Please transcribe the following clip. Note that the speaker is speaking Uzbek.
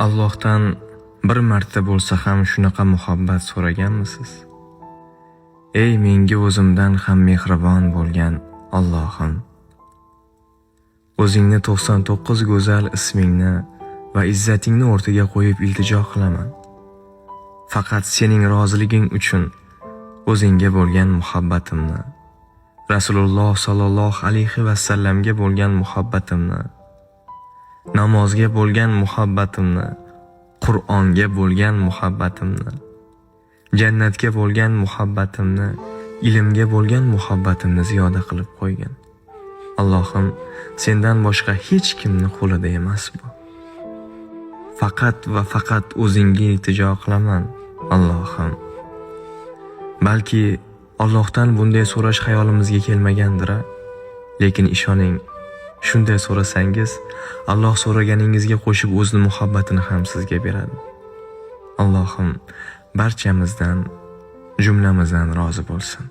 Allohdan bir marta bo'lsa ham shunaqa muhabbat so'raganmisiz? Ey menga o'zimdan ham mehribon bo'lgan Allohim! O'zingni 99 go'zal ismingni va izzatingni o'rtaga qo'yib iltijo qilaman. Faqat sening roziliging uchun o'zingga bo'lgan muhabbatimni, Rasululloh sallallohu alayhi va sallamga bo'lgan muhabbatimni, namozga bo'lgan muhabbatimni, Qur'onga bo'lgan muhabbatimni, jannatga bo'lgan muhabbatimni, ilmga bo'lgan muhabbatimni ziyoda qilib qo'ygin. Allohim, sendan boshqa hech kimni qo'lida emas bu. Faqat va faqat o'zingga iltijo qilaman, Allohim. Balki Allohdan bunday so'rash xayolimizga kelmagandir-a? Lekin ishoning, shunday so'rasangiz, Alloh so'raganingizga qo'shib o'zini muhabbatini ham sizga beradi. Allohim barchamizdan, jumlamizdan rozi bo'lsin.